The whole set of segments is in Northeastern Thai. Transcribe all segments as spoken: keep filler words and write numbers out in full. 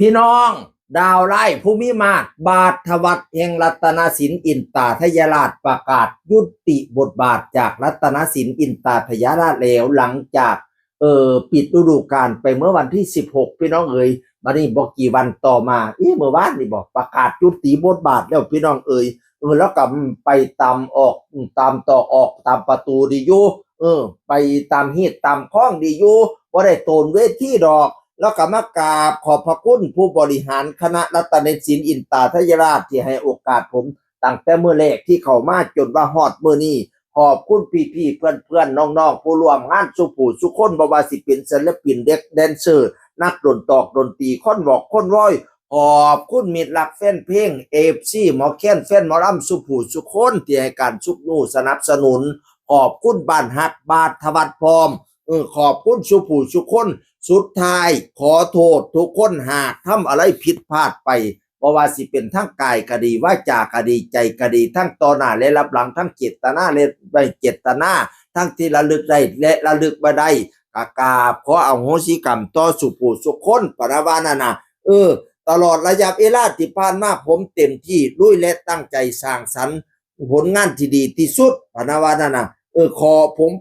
พี่น้อง ดาวไล่ผู้มีมาด บาทวัฒน์แห่งรัตนสินอินตาทยราชประกาศยุติบทบาทจากรัตนสินอินตาทยราชแล้ว หลังจาก เออ ปิดฤดูกาลไปเมื่อวันที่สิบหก พี่น้องเอ๋ย มานี่บอกกี่วันต่อมา อีเมื่อวานนี่บอกประกาศยุติบทบาทแล้วพี่น้องเอ๋ย เออ แล้วก็ไปตามออกตามตอกออกตามประตูดีอยู่ เออ ไปตามฮีดตามคองดีอยู่ บ่ได้โตนเวทีดอก แล้วก็มากราบขอบพระคุณผู้บริหารคณะรัตนสินอินตาทยราชที่ให้โอกาสผม ตั้งแต่มื้อแรกที่เข้ามาจนว่าฮอดมื้อนี้ ขอบคุณพี่ๆ เพื่อนๆ น้องๆ ผู้ร่วมงานสู่ผู้สู่คน บ่ว่าสิเป็นศิลปินเด็กแดนเซอร์ นักดนตอกดนตรี คนบอกคนร้อย ขอบคุณมิตรรักแฟนเพลง เอฟซี หมอแคนแฟนหมอลำสู่ผู้สู่คนที่ให้การชุกยูสนับสนุน ขอบคุณบ้านฮักบาทวัฒน์พร้อม เออ ขอบคุณสู่ผู้สู่คน สุดท้ายขอโทษทุกคนหากทำอะไรผิดพลาดไป บ่ว่าสิเป็นทั้งกายก็ดี วาจาก็ดี ใจก็ดี ทั้งต่อหน้าและรับหลัง ทั้งเจตนาและไม่เจตนา ทั้งที่ระลึกได้และระลึกบ่ได้ ก็กราบขออโหสิกรรมต่อสู่ผู้สู่คน พะนะว่านั่นน่ะ เออ ตลอดระยะเวลาที่ผ่านมาผมเต็มที่ลุยและตั้งใจสร้างสรรค์ผลงานที่ดีที่สุด พะนะว่านั่นน่ะ เออ ขอผม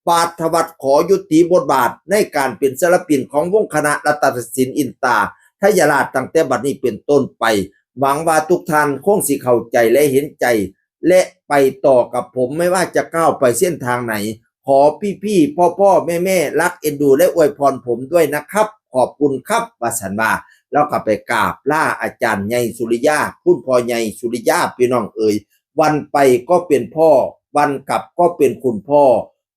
บาทวัฒน์ขอยุติบทบาทในการเป็นศิลปินของวงคณะรัตนสินอินตาทยราชตั้งแต่บัดนี้เป็นต้นไป หวังว่าทุกท่านคงสิเข้าใจและเห็นใจ และไปต่อกับผมไม่ว่าจะก้าวไปเส้นทางไหน ขอพี่ๆ พ่อๆ แม่ๆ รักเอ็นดูและอวยพรผมด้วยนะครับ ขอบคุณครับ ว่าซั่นว่า แล้วก็ไปกราบลาอาจารย์ใหญ่สุริยา คุณพ่อใหญ่สุริยา พี่น้องเอ๋ย วันไปก็เป็นพ่อ วันกลับก็เป็นคุณพ่อ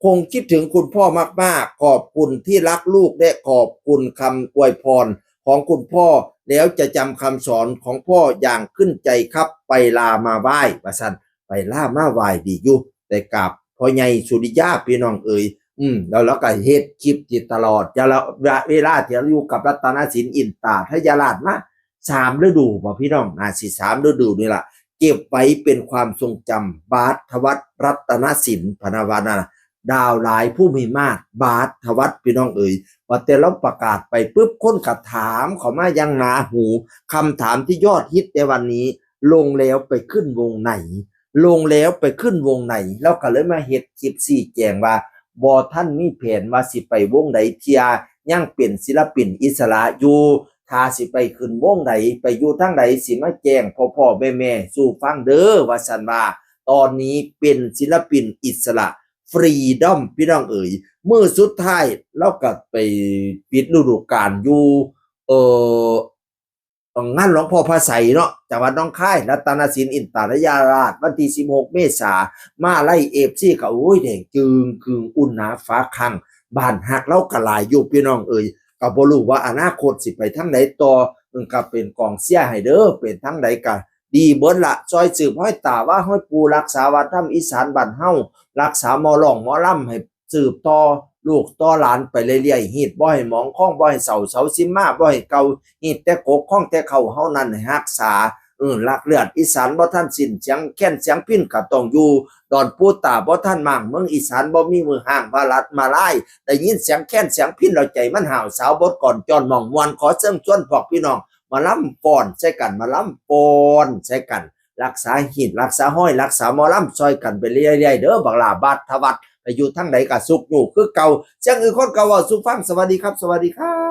คงคิดถึงคุณพ่อมากๆ ขอบคุณที่รักลูกและขอบคุณคำอวยพรของคุณพ่อ แล้วจะจำคำสอนของพ่ออย่างขึ้นใจครับ ไปลามาไหว้ ว่าซั่น ไปลามาไหว้ดีอยู่ ได้กราบพ่อใหญ่สุริยา พี่น้องเอ๋ย อืม แล้วเราก็เฮ็ดคลิปที่ตลอด จะละเวลาที่เราอยู่กับรัตนสินอินตาทยราชมาสามฤดูบ่พี่น้อง น่าสิสามฤดูนี่ล่ะ เก็บไว้เป็นความทรงจำ บาทวัฒน์รัตนสิน พะนะว่านั่นน่ะ ดาวหลายผู้มีมาด บาทวัฒน์ พี่น้องเอ๋ย ว่าแต่เราประกาศไปปุ๊บ คนก็ถามเข้ามาอย่างหนาหู คำถามที่ยอดฮิตในวันนี้ ลงแล้วไปขึ้นวงไหน ลงแล้วไปขึ้นวงไหน เราก็เลยมาเฮ็ดคลิปชี้แจงว่า บ่ทันมีแผนว่าสิไปวงใดเทื่อ ยังเป็นศิลปินอิสระอยู่ ถ้าสิไปขึ้นวงใด ไปอยู่ทางใด สิมาแจ้งพ่อๆ แม่ๆ สู่ฟังเด้อ ว่าซั่นว่า ตอนนี้เป็นศิลปินอิสระ ฟรีดอม พี่น้องเอ๋ย มื้อสุดท้ายเราก็ไปปิดฤดูกาลอยู่ เอ่อ งานหลวงพ่อพระไสยเนาะ จังหวัดหนองคาย รัตนสินอินตาทยราช วันที่สิบหก เมษา มาไล่ เอฟซี ก็ โอ้ย แดงจึงคืงอุ่นหนาฟ้าคัง บ้านฮักเราก็หลายอยู่ พี่น้องเอ๋ย ก็บ่รู้ว่าอนาคตสิไปทางใดต่อ เออ ก็เป็นกองเชียร์ให้เด้อ เป็นทางใดก็ดีเบิดละ ซอยสืบห้อยตาว่าห้อยปู่ รักษาวัฒนธรรมอีสานบ้านเฮา รักษาหมอร้องหมอลำให้ สืบต่อลูกต่อหลานไปเรื่อยๆ ฮีดบ่ให้หมอง คองบ่ให้เศร้า เสาซิมมาบ่ให้เก่า ฮีดแต่กก คองแต่เข่า เฮานั้นให้รักษา เออ หลักเลือดอีสานบ่ทันสิ้น เสียงแคนเสียงพิณก็ต้องอยู่ ดอนปูตาบ่ทันหมาง เมืองอีสานบ่มีมือฮ้าง ว่ารัฐมาลาย ได้ยินเสียงแคนเสียงพิณแล้วใจมันฮ้าว สาวบทกลอนจ้อนม่องม่วน ขอเชิญชวนพวกพี่น้อง มาลำฟ้อนใส่กัน มาลำฟ้อนใส่กัน รักษาฮีด รักษาฮอย รักษาหมอลำซอยกันไปเรื่อยๆ เด้อ บักหล้าบาทวัฒน์ ไปอยู่ทางใดก็สุขอยู่คือเก่า เสียงอื่นคนเก่าเว้าสู่ฟัง สวัสดีครับ สวัสดีครับ